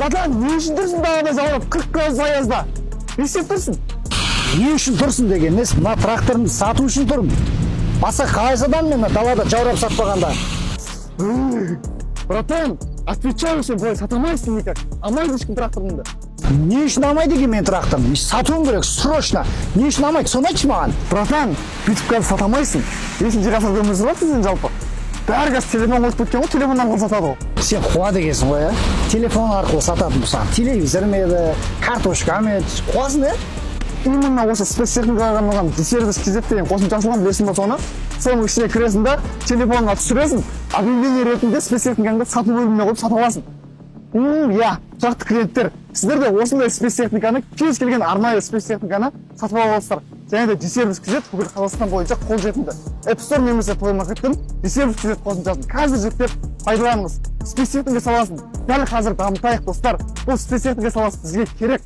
Братан, не үшін тұрсың далада жаурап 40 градус аязда? Не істеп тұрсың? Не үшін тұрсың деген емес, мына тракторымды сату үшін тұрмын. Басқа қалай сатамын мен мына далада жаурап сатпағанда? Братан, отвечаю, сен былай сата алмайсың никак. Алмайды ешкім тракторыңды. Не үшін алмайды екен менің тракторым? Сатуым керек срочно. Не үшін алмайды, соны айтшы маған. Братан, бүйтіп қазір сата алмайсың. 5-ші ғасырда өмір сүріп жатырсың сен жалпы. Бәрі қазір телефон қойып кеткен ғой, телефон арқылы сатады ғой. Сен қуады екенсің ғой, иә? Телефон арқылы сататын болсаң, телевизор ма еді, картошка ма еді, қуасың, иә? Именно осы спецтехникаға арналған Сервис KZ деген қосымша ашылған, білесің ба соны? Соның ішіне кіресің да, телефоныңа түсіресің, объявление ретінде спецтехникаңды сату бөліміне қойып сата аласың. Иә, тұрақты клиенттер, сіздер де осындай спецтехниканы, кез келген арнайы спецтехниканы сатып ала аласыздар. Және де Сервис KZ бүкіл Қазақстан бойынша қолжетімді. App Store немесе Play Market'тен Сервис KZ қосымшасын қазір жүктеп пайдаланыңыз. Спецтехника саласын дәл қазір дамытайық, достар. Бұл спецтехника саласы бізге керек.